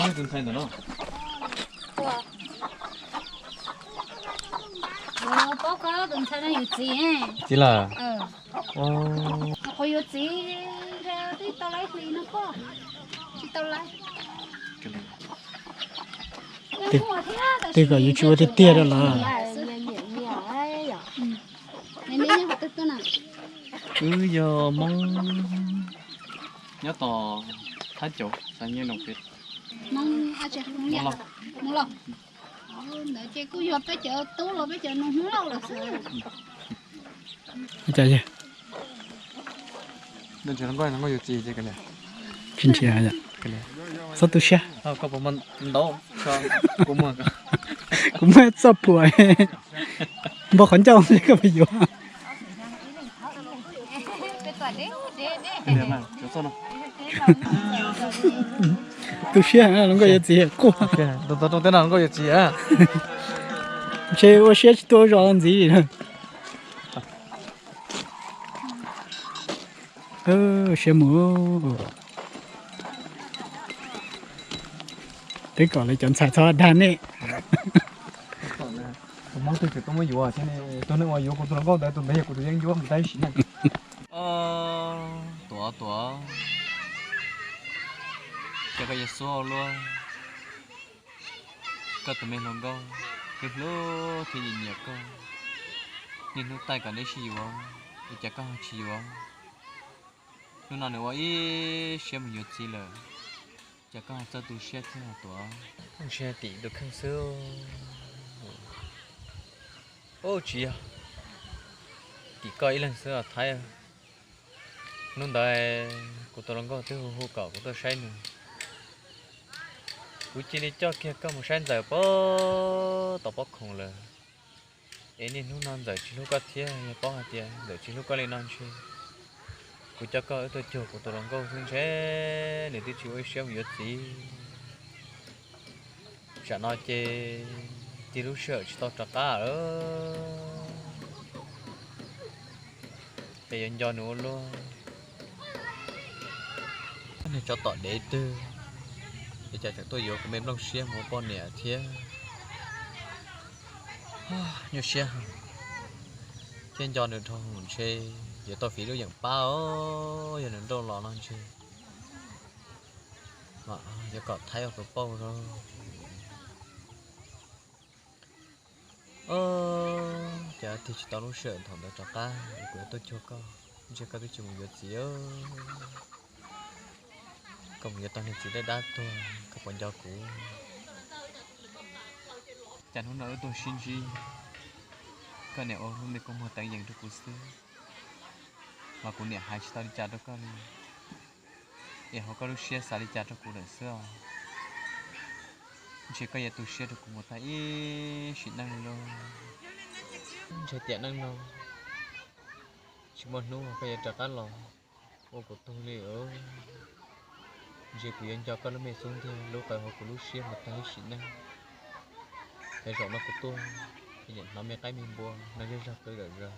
Tus ntxhais ntawm no. Paub koj tus ntxhais no yus txiv. Txiv lawm. Qhov yuav txiv twb tau laib hli no koj tsis tau laib. Twb kom yus tsis ua tiag tiag rau lawm. Wb yog Hmoob nyob tom Thab Cauv, xav nyob noo pem. Hmoob Lauj. Ntawd ces kuj yog peb cov tub los peb cov nus Hmoob Lauj lawm xwb. Tsis nrhiav, txhob tu siab. Kuv muaj txoj phuam, npog qhov ncauj koj puas yuav. Tu siab hluas nkauj yuav txiv quaj. Ntshe ua siab tsis tuaj zos ntxiv. Siab mus. Twb kom lawv cov ntxhais txhob dag nej. Tus Hmoob twg tseem tuaj muab yuav thiab ne, tus neeg uas yuav kuv tus hluas nkauj ntawd tus ntawd yog kuv tus yeeb ncuab mus tag ib sim neej. Tuav, Tuav, ces koj yuav xub luaj. Koj tus me hluas nkauj, hlub hlub thiab nyiam nyiam koj, niaj hnub taij kom neb sib yuav, ua cas koj ho tsis yuav? Hnub no nws ua ib siab mus yuav txiv lawm, cas koj ho txawj tu siab thiab Tuav? Ntshe tim tus kheej xwb. Ub, tsis yog, tim koj ib leeg xwb os Thaib. Hnub ntawd kuv tus hluas nkauj twb hu hu kom kuv tuaj saib nws. Kuv cia li coj kiag koj mus saib Ntxawm puag tom pob khoom lawm. Es niaj hnub no Ntxawm tsis hlub koj thiab, yog paub hais tias Ntxawm tsis hlub koj li no ntshe kuv coj koj wb tuaj cuag kuv tus hluas nkauj xwb ntshe nws twb tsis ua ib siab mus yuav txiv. Tsam no ces tig lub sij hawm tsis tau rov qab lawm. Es yuav nco nws ua luaj. Niag tsov tom dev twg, es cas tseem tuaj yuav kuv me nplooj siab mus ua poj niam thiab. Nyuaj siab heev, thiab nco nws dhau ntshe yuav tau fiv lub yeem pab os, yog nws nrauj los no ntshe mas yuav kom Thaib ua tus pauj rau. Cas tig tsis tau lub sij hawm thaum ntawd rov qab es kuv yuav tuaj cuag koj, ntshe koj twb tsis mus yuav txiv. Koj mus yuav tau niag txiv dab dab tuag, koj puas nco kuv? Cas hnub no wb tuaj sib ntsib, koj niam ua lub me kua muag teev yees rau kuv xwb, mas kuv niam hais tsis tau li cas rau koj li. Es hauv koj lub siab xav li cas rau kuv lawm xwb os? Ntshe koj yuav tu siab rau kuv mus tag ib sim neej li lauj. Ntshe tiam neej no tsis muaj hnub koj yuav rov qab los ua kuv tug li os. Ntshe kuv yuav nco koj lub me xub ntiag lub qab hauv kuv lub siab mus tag ib sim neej. Ces zaum no kuv tuaj, ces niam hnov me qaib me npua no zej zog pw lawm zog.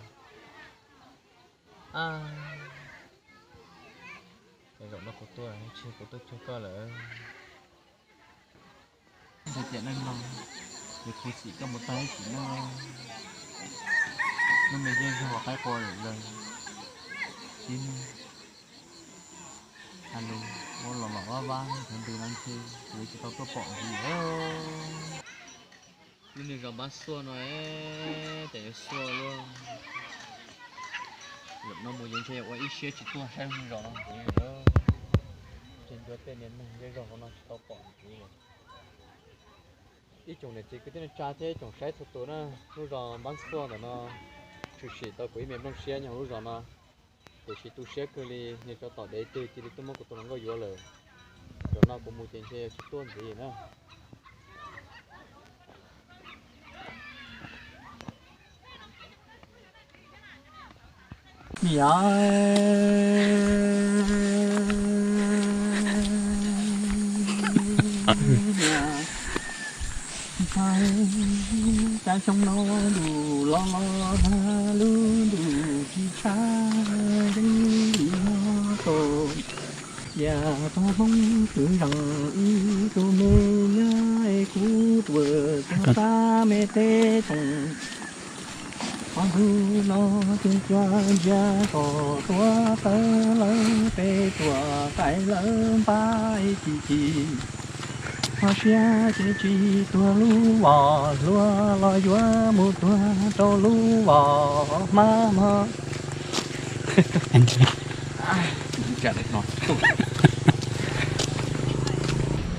Ces zaum no kuv tuaj, tsis yog kuv tuaj cuag koj lawm. Ntshe tiam neej no yuav khuv xim koj mus tag ib sim neej. Lub me zej zog qaib qua lawm zog. Tib neeg hais lus ua los los vab vab, thaum ntws no ntshe kuv yuav tsis tau tuaj pom ntxiv lawm. Lub niag zos Npab Xuaj no ces yuav xuaj luaj. Zaum no mus yuav ntshe yuav ua ib siab tsis tuaj saib lub niag zos no ntxiv lawm. Ntshe ncuav tej niag neeg zej zog hauv no tsis tau pom ntxiv lawm. Ib tsoom niam txiv kwv tij neej tsa thiab ib tsoom saib txhua tus na, lub zos Npab Xuaj ntawm no tshwm sim tau kuv ib me nplooj siab nyob hauv lub zos no. Tiam sis tu siab kawg li, niag tsov tom dev twg cia li tuaj muab kuv tus hluas nkauj yuav lawm. Zaum no kuv mus ces ntshe yuav tsis tuaj ntxiv na. Ntxhais, xyoo no ntuj los los tag, lub ntuj tsis tshab zeej li no tau. Yam tau hmoob twv zeem ib tug me nyab es kuv tuaj txog sab me teb toom. Qhov ntug no tus cuag ntsia kom tuav tawv lawv peb tuaj qaib lawv npab ib chim chim. Ho siab ces tsis tuag lub vos hluas los yuav mus tuag rau lub vos hmab mog.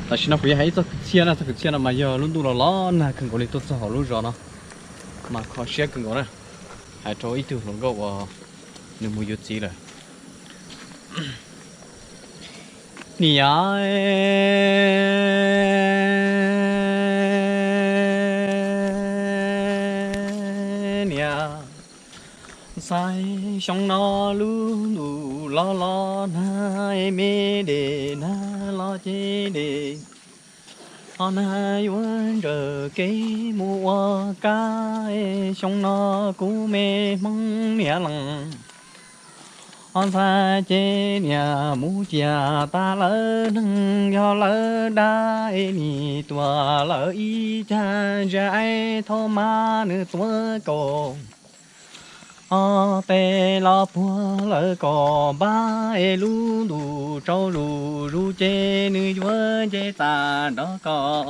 Tam sim no kuv yuav hais ib txoj kwv txhiaj na, txoj kwv txhiaj no mas yog lub ntuj los los nag kawg nkaus li tuaj txog hauv lub zos no, mas kho siab kawg nkaus na. Hais rau ib tug hluas nkauj uas nws mus yuav txiv lawm. Niam, niam, ntxhais, xyoo no lub ntuj los los nag es me dej nag los ces dej, ho nag yuav ntsawm kev mus ua kab es xyoo no kuv me hmoob niam lees. Ho ntxhais ces niam mus ciam tas lawv neeg, yog lawv dab es nim tuaj lawv ib cag ntsia ib thaub mas nws tuav kaus, ho tes los puag lawv kaus npab es lub ntuj tsaus lus zus ces nws yuav nce txaj nrog koj.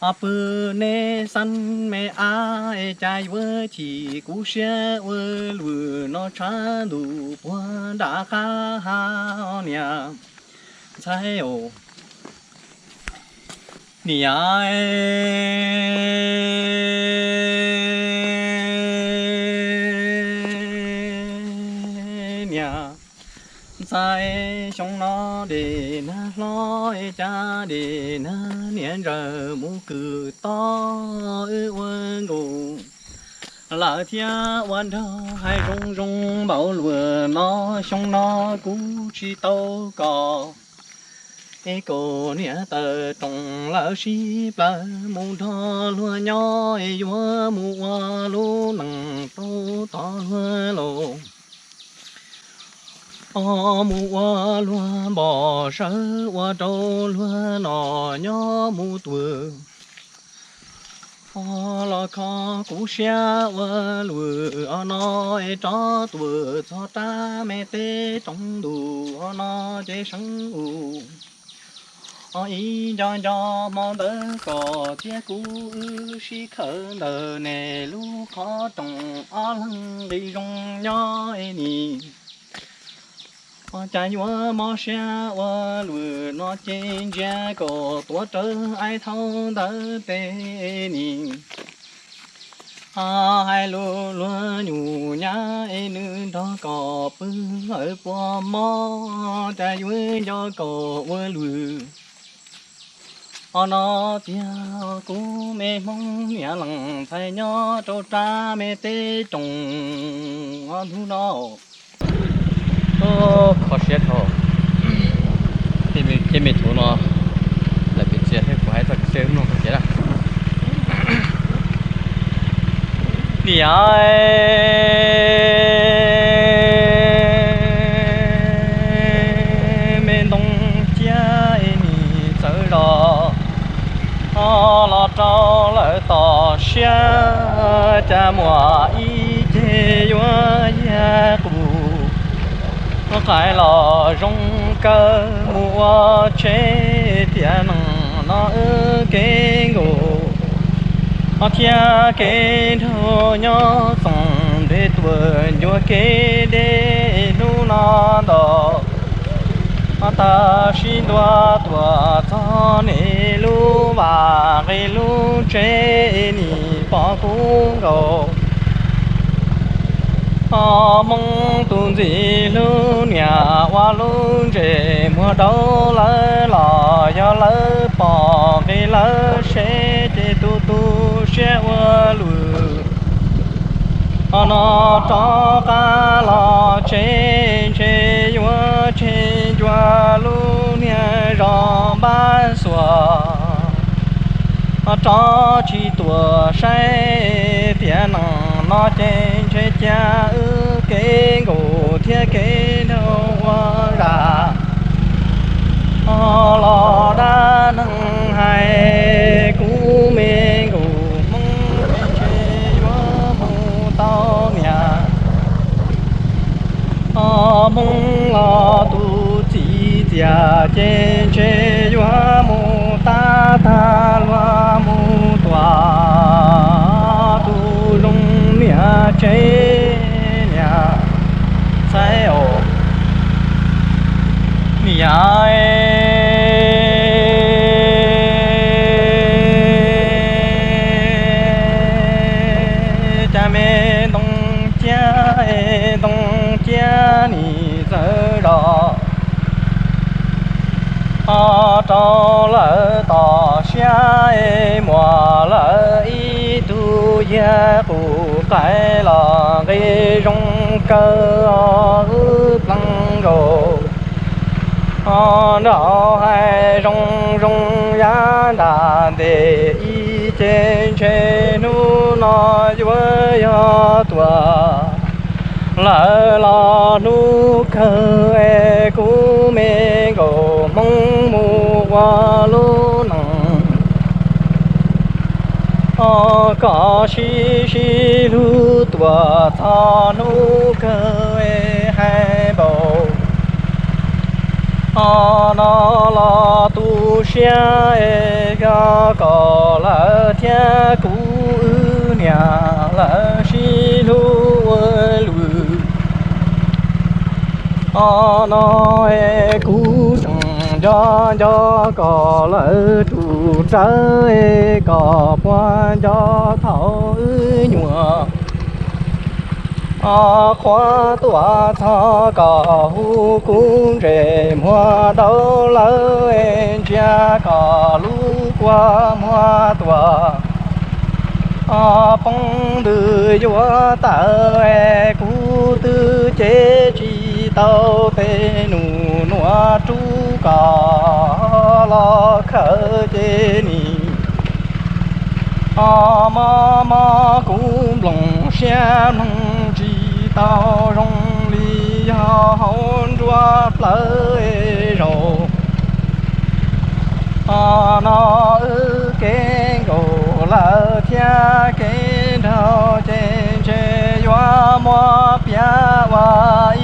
Ho pw neb xeeb me ab es cas yuav chim kub siab ua luaj no tshav ntuj puag nram qab ha, niam ntxhais os. Niam, niam ntxhais, xyoo no dej nag hlob es cas dej nag niam ntsaws mus kwv tod wb ua nkaus lawm thiab ua nraug hais zoo zoo npaum luaj no, xyoo no kuv tsis tau koj es kaus niam tawm roos lawm sib plawg mus nrog luag nyob es yuav mus ua lub neej tau tod luag lauj. Mus ua luag npog sawv ua rau luag no nyob mus tuag. Los kho kuv siab ua luaj os no es rov tuaj txog rab me teb rooj ntuj os no ces seev ub. Os ib nco nco hmo ntawd koj thiab kuv wb sib khawm ntawm nej lub qhov rooj, ob leeg nqi zoo nyob es nim. Os cas yuav mob siab ua luaj no ces ntsia kom tuav rawv ib thaub ntawd tes nim. Hais lus luag nyuam nyab es nws nrog koj pw lawm puas mob, cas yuav nco koj ua luaj. Os no tiag kuv me hmoob niam lees ntxhais nyob rau rab me teb rooj os ntug no. Kho siab dhau. Tej me thaum no lawm pem txias thiab kuv hais txog kwv txhiaj mloog txog kev na. Niam, me ntoo ciab es nim txawv zog, ho los rau lawm tom siab, cas muaj ib ceg yuav yag qus. Qaib los zoo kawg mus ua tsheb tiam neej no wb kev nkaus, ho thiab kev nraug nyob txoos ntev tuaj ncua kev deb hnub no ntau. Ho tam sim ntua tuaj txog nej lub vaj nqis lub tsev nim pom kub nkaus. Ho Hmoob tus ntxim hlub niam ua lub ntsej muag rau lawv los yog lawv pom nqi lawv seb ces tu tu siab ua luaj. Ho no rov qab los tsev ntshe yuav tseg ncua lub niag zos npab xuas. Ho rov tsis tuaj saib tiam neej no ces ntshe cia wb kev nkaus thiab kev nraug ua zam. Hmoob los tus txiv txias ces ntshe yuav mus tab tag luag mus tuam tus zoo niam tsev niam txhais os. Niam, cas me ntoo ciab es ntoo ciab nim txawv zos ho rau lawv tom siab es muam lawv ib tug yag qus qaib los nqi zoo kawg wb pleev nkaus. Ho nrog hais zoo zoo yav nram ntes ib ce ntshe hnub no yuav yog tuam lawv los hnub kawg es kuv me nkaus Hmoob mus ua lub neej. Ho kom sib sib hlub tuam txog hnub kawg es hais npaum ho no los tu siab es yog kom lawv thiab kuv wb niam lawv sib hlub ua lwm. Ho no es kuv tseem nco nco kom lawv tus rawv es kom puag nco thaum wb nyuam qhuav tuaj txog kom hu kuv ntsej muag dauv lawv es ntsia kom lub kua muag tuam poob ntws yuav tawm es kuv twb cev tsis tau tej num nuav rub kom los khawm ces nim ho mob mob kuv nplooj siab mloog tsis tau zoo li yog hauv nruab plawv zaus. Ho no wb kev nkaus lawm thiab kev nraug ces ntshe yuav muab piav ua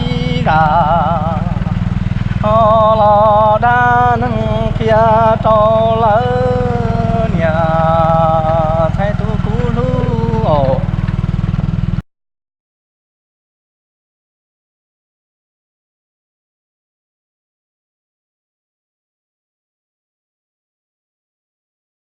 ib zaj ho los dab neeg qhia rau lawv niam.